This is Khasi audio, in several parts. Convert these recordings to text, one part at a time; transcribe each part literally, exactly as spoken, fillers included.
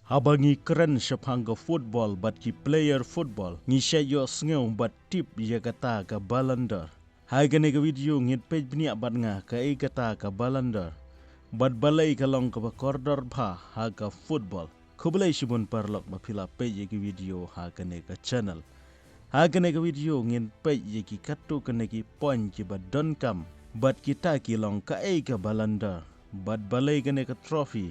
Haba ngi kren shaphang ka football bad ki player football, ngi shait ïohsngew bad tip ïa kata ka Ballon d'Or. Ha kane ka video ngin peit bniah bad nga kaei kata ka Ballon d'Or bad balei ka long kaba kordor bha ha ka football. Khublei shibun paralok ba phi la peit ïa ki video ha kane ka channel. Ha kane ka video ngin peit ïa ki katto katne ki point kiba donkam bad kita ki long kaei ka Ballon d'Or bad balei kane ka trophy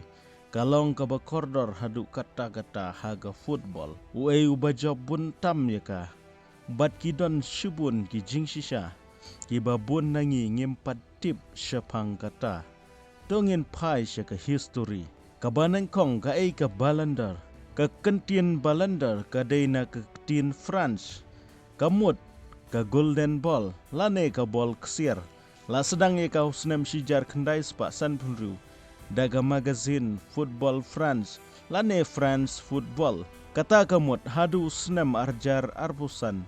ka long kaba kordor haduh katta katta ha ka football. Uei uba jop bun tam ïa ka bad ki don shibun ki jingshisha kiba bun na ngi ngim pat tip shaphang kata. To ngin phai sha ka history. Kaba nyngkong kaei ka Ballon d'Or. Ka kyntien Ballon d'Or ka dei na ka ktien France. Ka mut ka Golden Ball lane ka bol ksiar. La sdang ïa ka u snem shijar khyndai spah sanphew hynriew da ka magazine Football France lane France Football. Kata ka mut haduh u snem arhajar arphew san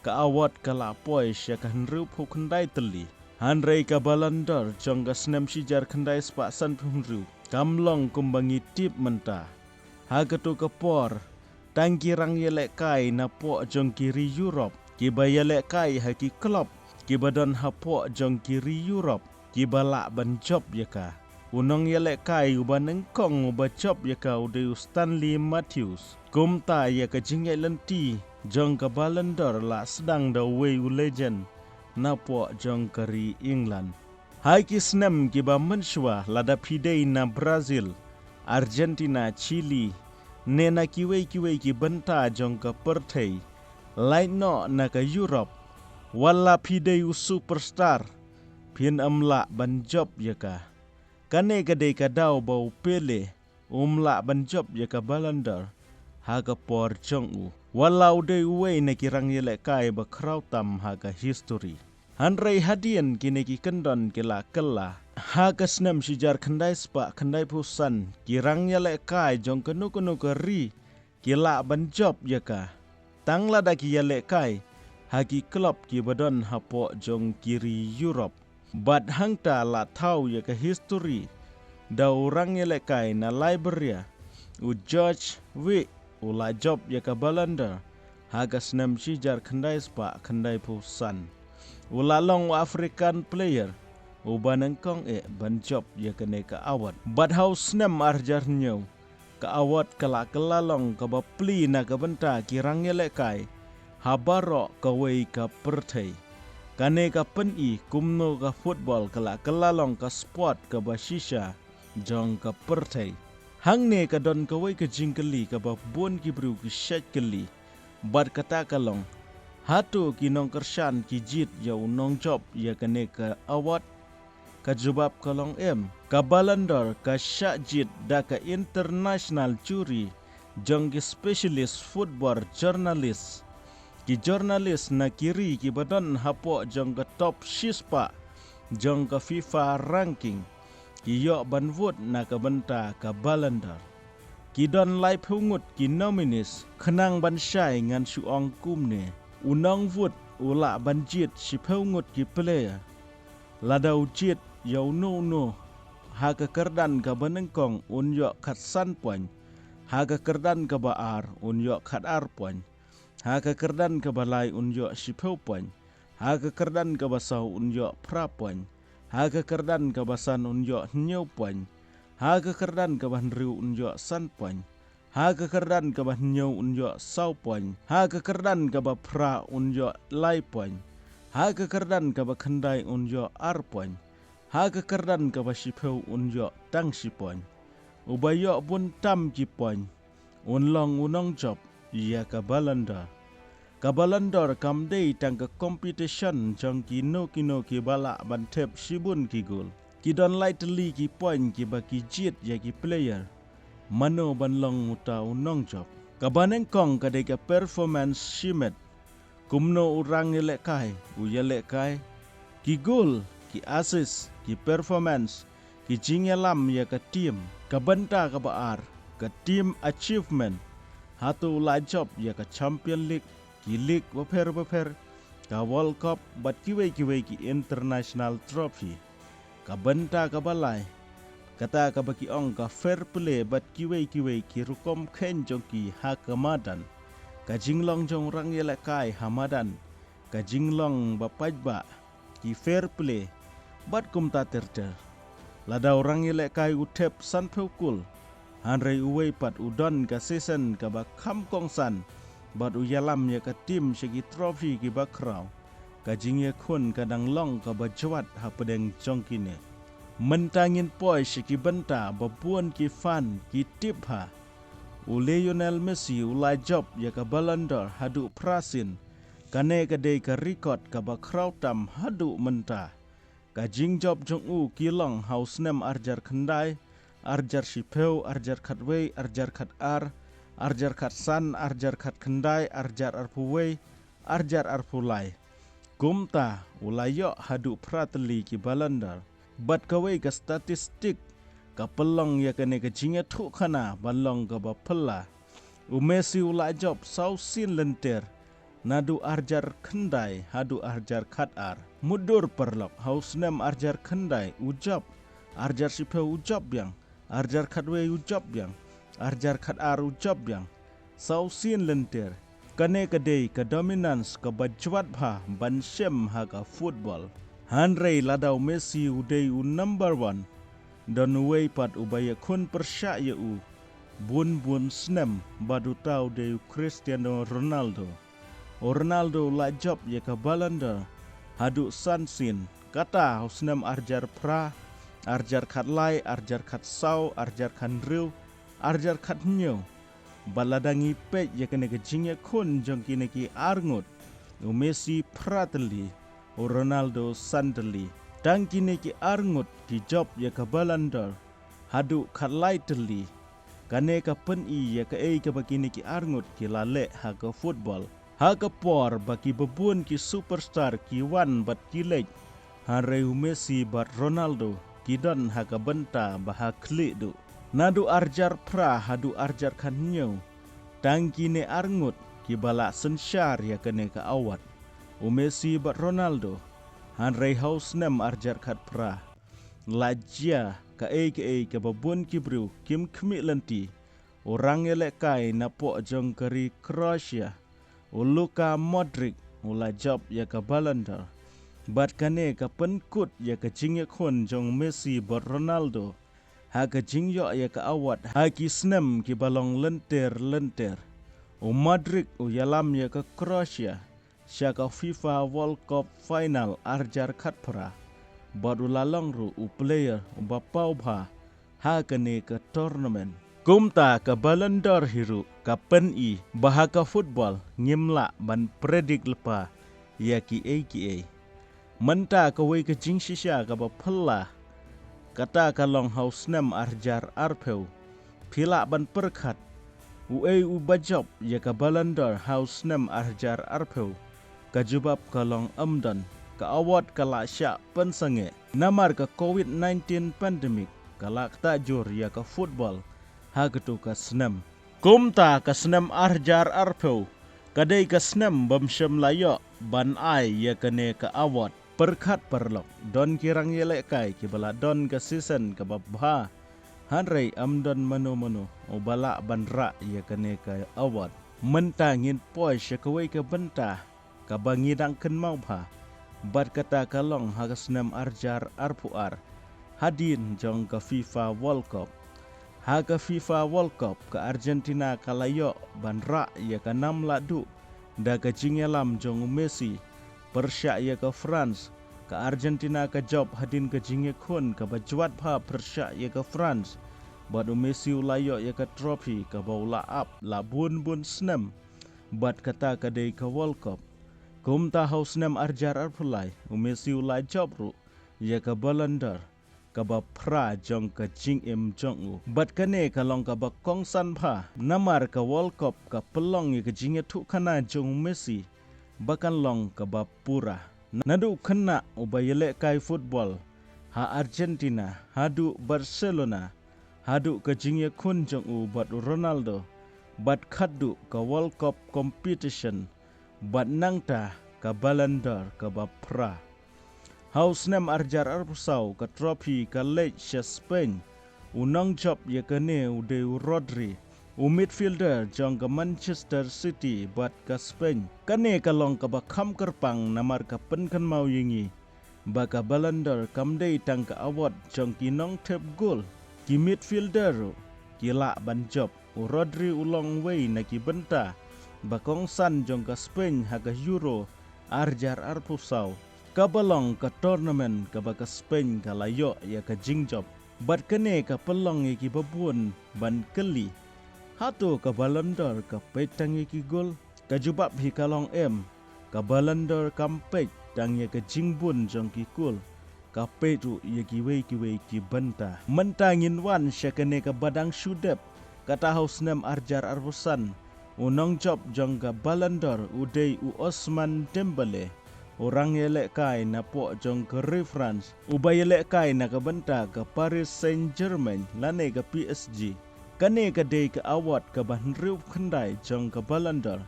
ka award ka la poi sha ka hynriewphew khyndai tylli. Hynrei ka Ballon d'Or jong ka snem shijar khyndai spah sanphew hynriew kam long kumba ngi tip mynta. Ha kato ka por tang ki rangïalehkai napoh jong ki ri Europe kiba ïalehkai ha ki club kiba don hapoh jong ki ri Europe kiba lah ban jop ïa ka. U nongïalehkai uba nyngkong uba jop ïa ka u dei u Stanley Matthews. Kumta ïa ka jingïaid lynti jong ka Ballon d'Or la sdang da uwei u legend napoh jong ka ri England. Ha ki snem kiba mynshuwa lada phi dei na Brazil, Argentina, Chile ne na kiwei kiwei ki bynta jong ka pyrthei, lait noh na ka Europe, wat la phi dei u superstar phin ym lah ban jop ïa ka. Kane ka dei ka daw ba u Pele um lah ban jop ïa ka Ballon d'Or ha ka por jong u, wat la u dei uwei na ki rangïalehkai ba khraw tam ha ka history. Hynrei hadien kine ki kyndon ki la kylla, ha ka snem shijar khyndai spah khyndaiphew san ki rangïalehkai jong kano kano ka ri ki lah ban jop ïa ka. Tang lada ki ïalehkai ha ki club kiba don hapoh jong ki ri Europe. Bad hangta la thaw ïa ka history da u rangïalehkai na Liberia, u George Weah, u la jop ïa ka Ballon d'Or ha ka snem shijar khyndai spah khyndaiphew san. U la long u African player uba nyngkong eh ban jop ïa kane ka award. Bad ha u snem arhajar hynñiew, ka award ka la kylla long kaba plie na ka bynta ki rangïalehkai ha baroh kawei ka pyrthei. Kane ka pyni kumno ka football ka la kylla long ka sport kaba shisha jong ka pyrthei. Hangne ka don kawei ka jingkylli kaba bun ki briew ki shait kylli bad kata ka long, hato ki nongkyrshan ki jied ïa u nongjop ïa kane ka award? Ka jubab ka long em. Ka Ballon d'Or ka shah jied da ka international jury jong ki specialist football journalist. Ki journalist na ki ri kiba don hapoh jong ka top shispah jong ka FIFA ranking ki ïoh ban vote na ka bynta ka Ballon d'Or. Ki don laiphew ngut ki nominees. Khnang ban shai ngan shu ong kumne, u nongvote u lah ban jied shiphew ngut ki player. Lada u jied ïa uno uno, ha ka kyrdan kaba nyngkong un ïoh khatsan point, ha ka kyrdan kaba ar un ïoh khatar point, ha ka kyrdan kaba lai un ïoh shiphew point, ha ka kyrdan kaba saw un ïoh phra point, ha ka kyrdan kaba san un ïoh hynñiew point, ha ka kyrdan kaba hynriew un ïoh san point, ha ka kyrdan kaba hynñiew un ïoh saw point, ha ka kyrdan kaba phra un ïoh lai point, ha ka kyrdan kaba khyndai un ïoh ar point, ha ka kyrdan kaba shiphew un ïoh tang shi point. Uba ïoh bun tam ki point un long u nongjop ïa ka Ballon d'Or. Ka Ballon d'Or kam dei tang ka competition jong kino kino kiba lah ban thep shibun ki goal. Ki don lai tylli ki point kiba ki jied ïa ki player. Mano ban long uta u nongjop? Kaba nyngkong ka dei ka performance shimet. Kumno u rangïalehkai u ïalehkai? Ki goal, ki assist, ki performance, ki jingïalam ïa ka team. Ka bynta kaba ar, ka team achievement. Hato u la jop ïa ka Champion League, ki league bapher bapher, ka World Cup bad kiwei kiwei ki international trophy? Ka bynta kaba lai, kata kaba ki ong ka fair play bad kiwei kiwei ki rukom kheiñ jong ki ha ka madan. Ka jinglong jong u rangïalehkai ha madan, ka jinglong ba paidbah, ki fair play, bad kumta ter ter. Lada u rangïalehkai u thep sanphew kol, hynrei uwei pat u don ka shisien kaba kham kongsan, bad u ïalam ïa ka tim sha ki trophy kiba khraw, ka jingïakhun ka dang long kaba jwat hapdeng jong kine. Mynta ngin poi sha ki bynta ba bun ki fan ki tip ha. U Lionel Messi u la jop ïa ka Ballon d'Or haduh phra sien. Kane ka dei ka record kaba khraw tam haduh mynta. Ka jingjop jong u ki long ha u snem arhajar khyndai, arhajar shiphew, arhajar khatwei, arhajar khatar, arhajar khatsan, arhajar khatkhyndai, arhajar arphew wei, arhajar arphew lai. Kumta u la ïoh haduh phra tylli ki Ballon d'Or. Bad kawei ka statistic ka pynlong ïa kane ka jingïathuhkhana ban long kaba phylla. U Messi u la jop saw sien lynter, naduh arhajar khyndai haduh arhajar khatar. Mutdur paralok, ha u snem arhajar khyndai u jop, arhajar shiphew u jop biang, arhajar khatwei u jop biang, arhajar khatar u jop biang. Saw sien lynter. Kane ka dei ka dominance kaba jwat bha ban shem ha ka football. Hynrei lada u Messi u dei u number one, don uwei pat uba ïakhun pyrshah ïa u bun bun snem, bad uta u dei u Cristiano Ronaldo. U Ronaldo u la jop ïa ka Ballon d'Or haduh san sien, kata ha u snem arhajar phra, arhajar khatlai, arhajar khatsaw, arhajar khathynriew, arhajar khathynñiew. Bad lada ngi peit ïa kane ka jingïakhun jong kine ki arngut, u Messi phra tylli, u Ronaldo san tylli. Tang kine ki arngut ki jop ïa ka Ballon d'Or haduh khatlai tylli. Kane ka pyni ïa kaei kaba kine ki arngut ki la leh ha ka football. Ha ka por ba kiba bun ki superstar ki wan bad ki leit, hynrei u Messi bad Ronaldo ki don ha ka bynta ba ha khlieh duh. Naduh arhajar phra haduh arhajar khathynñiew, tang kine arngut kiba la synshar ïa kane ka award, u Messi bad Ronaldo. Hynrei ha u snem arhajar khatphra, la jia kaei kaei kaba bun ki briew kim khmih lynti. U rangïalehkai napoh jong ka ri Croatia, u Luka Modric, u la jop ïa ka Ballon d'Or. Bad kane ka pynkut ïa ka jingïakhun jong u Messi bad Ronaldo ha ka jingïoh ïa ka award ha ki snem kiba long lynter lynter. U Modric u ïalam ïa ka Croatia sha ka FIFA World Cup final arhajar khatphra, bad u la long ruh u player uba paw bha ha kane ka tournament. Kumta ka Ballon d'Or hi ruh ka pyni ba ha ka football ngim lah ban predict lypa ïa kiei kiei. Mynta kawei ka jingshisha kaba phylla, kata ka long ha u snem arhajar arphew. Phi lah ban pyrkhat, uei uba jop ïa ka Ballon d'Or ha u snem arhajar arphew? Ka jubab ka long ym don. Ka award ka la shah pynsangeh namar ka covid nineteen pandemic ka la ktah jur ïa ka football ha katu ka snem. Kumta ka snem arhajar arphew ka dei ka snem bym shym la ïoh ban ai ïa kane ka award. Pyrkhat paralok, don ki rangïalehkai kiba la don ka shisien kaba bha, hynrei ym don mano mano uba lah ban rah ïa kane ka award. Mynta ngin poi sha kawei ka bynta kaba ngi dang kynmaw bha, bad kata ka long ha ka snem arhajar arphew ar, hadien jong ka FIFA World Cup. Ha ka FIFA World Cup ka Argentina ka la ïoh ban rah ïa ka nam lahduh da ka jingïalam jong u Messi pyrshah ïa ka France. Ka Argentina ka jop hadien ka jingïakhun kaba jwat bha pyrshah ïa ka France, bad u Messi u la ïoh ïa ka trophy kaba u la ap la bun bun snem, bad kata ka dei ka World Cup. Kumta ha u snem arhajar arphew lai, u Messi u la jop ruh ïa ka Ballon d'Or kaba phra jong ka jingim jong u. Bad kane ka long kaba kongsan bha namar ka World Cup ka pynlong ïa ka jingïathuhkhana jong u Messi ba kan long kaba pura. Naduh khynnah uba ïalehkai football ha Argentina, haduh Barcelona, haduh ka jingïakhun jong u bad u Ronaldo, bad khatduh ka World Cup competition, bad nangta ka Ballon d'Or kaba phra. Ha u snem arhajar arphew saw ka trophy ka leit sha Spain, U nongjop ïa kane u dei u Rodri, u midfielder jong ka Manchester City bad ka Spain. Kane ka long kaba kham kyrpang namar ka pynkynmaw ïa ngi ba ka Ballon d'Or kam dei tang ka award jong ki nongthep gol, ki midfielder ruh ki lah ban jop. U Rodri u long uwei na ki bynta ba kongsan jong ka Spain ha ka Euro ar hajar arphew saw, kaba long ka tournament kaba ka Spain ka la ïoh ïa ka jingjop. Bad kane ka pynlong ïa kiba bun ban kylli, hato ka Ballon d'Or ka peit tang ïa ki gol? Ka jubab hi ka long em, ka Ballon d'Or kam peit tang ïa ka jingbun jong ki gol, ka peit ruh ïa kiwei kiwei ki bynta. Mynta ngin wan sha kane kaba dang shu dep, kata ha u snem ar hajar arphew san, u nongjop jong ka Ballon d'Or u dei u Ousmane Dembélé, u rangïalehkai napoh jong ka ri France, uba ïalehkai na ka bynta ka Paris Saint-Germain lane ka P S G. Kane ka dei ka award kaba hynriewphew khyndai jong ka Ballon d'Or,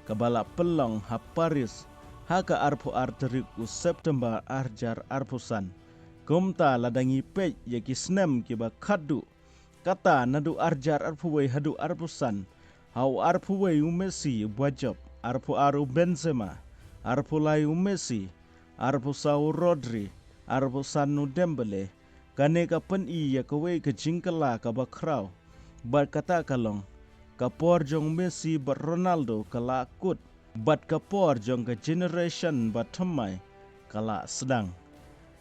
kaba la pynlong ha Paris ha ka arphew ar tarik u September ar hajar arphew san. Kumta lada ngi peit ïa ki snem kiba khatduh, kata naduh ar hajar arphew wei haduh arphew san, ha u arphew wei u Messi uba jop, arphew ar u Benzema, arphew lai u Messi, arphew saw u Rodri, arphew san u Dembélé. Kane ka pyni ïa kawei ka jingkylla kaba khraw. Bad kata ka long, ka por jong Messi bad Ronaldo ka la kut, bad ka por jong ka generation ba thymmai ka la sdang.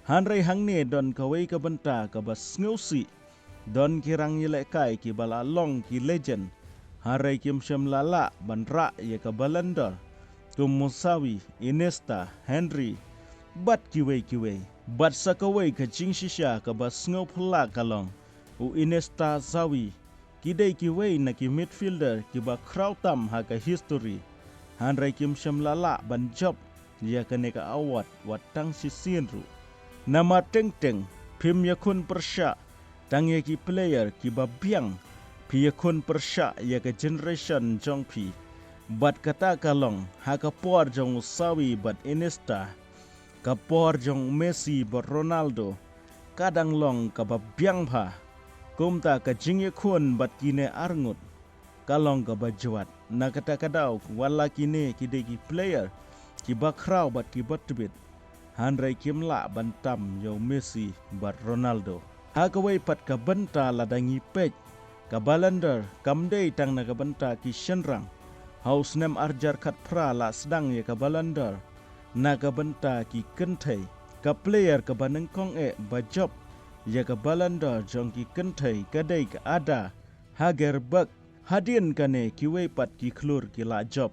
Hynrei hangne don kawei ka bynta kaba sngewsih, don ki rangïalehkai kiba la long ki legend, hynrei kim shym la lah ban rah ïa ka Ballon d'Or, kum u Xavi, Iniesta, Henry, bad kiwei kiwei. Bad sa kawei ka jingshisha kaba sngewphylla ka long, u Iniesta, Xavi, ki dei kiwei na ki midfielder kiba khraw tam ha ka history, hynrei kim shym la lah ban jop ïa kane ka award wat tang shisien ruh. Namar teng teng phim ïakhun pyrshah tang ïa ki player kiba biang, phi ïakhun pyrshah ïa ka generation jong phi. Bad kata ka long, ha ka por jong u Xavi bad Iniesta, ka por jong u Messi bad Ronaldo ka dang long kaba biang bha. Kumta ka jingïakhun bad kine arngut ka long kaba jwat. Na kata ka daw, wat la kine ki dei ki player kiba khraw bad kiba tbit, hynrei kim lah ban tam ïa u Messi bad Ronaldo. Ha kawei pat ka bynta lada ngi peit, ka Ballon d'Or kam dei tang na ka bynta ki shynrang. Ha u snem ar hajar khatphra la sdang ïa ka Ballon d'Or na ka bynta ki kynthei. Ka player kaba nyngkong eh ba jop ïa ka Ballon d'Or jong ki kynthei ka dei ka Ada Hegerberg. Hadien kane kiwei pat ki khlur ki la jop.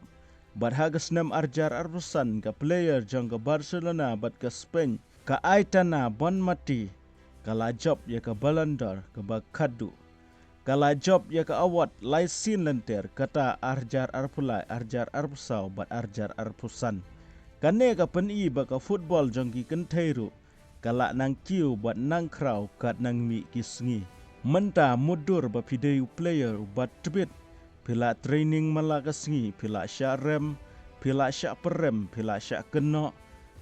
Bad ha ka snem ar hajar arphew san ka player jong ka Barcelona bad ka Spain, ka Aitana Bonmati, ka la jop ïa ka Ballon d'Or kaba khatduh. Ka la jop ïa ka award lai sien lynter, kata ar hajar arphew lai, ar hajar arphew saw bad ar hajar arphew san. Kane ka pyni ba ka football jong ki kynthei ruh ka lah nang kiew bad nang khraw katba nang mih ki sngi. Mynta mutdur ba phi dei u player uba tbit, phi lah training man la ka sngi, phi lah shah rem, phi lah shah pyrem, phi lah shah kynnoh,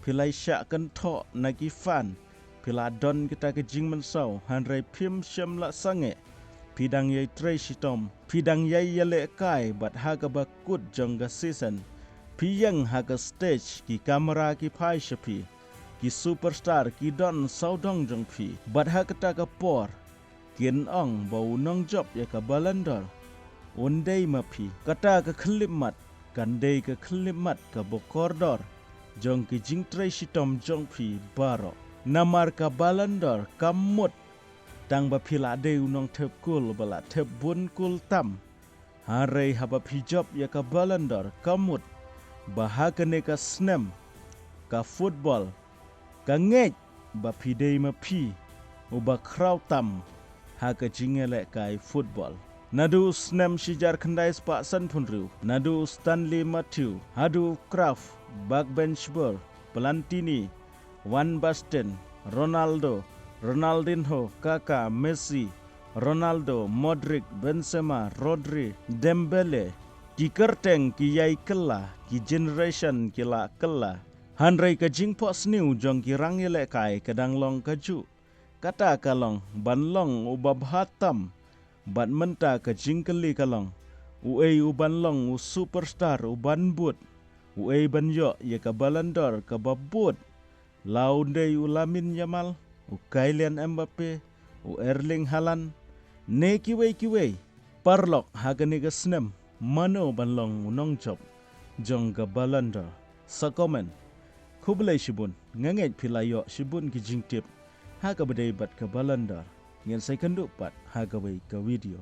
phi lah shah kynthoh na ki fan, phi lah don kita ki jingmynsaw, hynrei phim shym la sangeh. Phi dang ïai trei shitom, phi dang ïai ïalehkai bad ha kaba kut jong ka season, phi ïeng ha ka stage, ki camera ki phai sha phi, ki superstar ki don sawdong jong phi. Bad ha kata ka por kin ong ba u nongjop ïa ka Ballon d'Or un dei ma phi. Kata ka khyllipmat kan dei ka khyllipmat kaba kordor jong ki jingtrei shitom jong phi baroh. Namar ka Ballon d'Or kam mut tang ba phi lah dei u nongthep kul ba lah thep bun kul tam. Hynrei haba phi jop ïa ka Ballon d'Or ka mut ba ha kane ka snem ka football ka ngeit ba phi dei ma phi uba khraw tam ha ka jingïalehkai football. Naduh u snem shi hajar khyndai spah sanphew hynriew, naduh u Stanley Matthew, haduh u Cruyff, Beckenbauer, Platini, Van Basten, Ronaldo, Ronaldinho, Kaka, Messi, Ronaldo, Modric, Benzema, Rodri, Dembele, ki kyrteng ki ïai kylla, ki generation ki la kylla. Hynrei ka jingphohsniew jong ki rangïalehkai ka dang long kajuh. Kata ka long ban long u babha tam. Bad mynta ka jingkylli ka long, uei u ban long u superstar u ban bud? Uei ban ïoh ïa ka Ballon d'Or ka babud? La u dei u Lamine Yamal, u Kylian Mbappe, u Erling Haaland, ne kiwei kiwei? Paralok, ha kane ka snem mano ban long u nongjop jong ka Ballon d'Or? Sa comment. Khublei shibun, nga ngeit phi la ïoh shibun ki jingtip ha kaba dei bad ka Ballon d'Or. Ngin sa ïakynduh pat ha kawei ka video.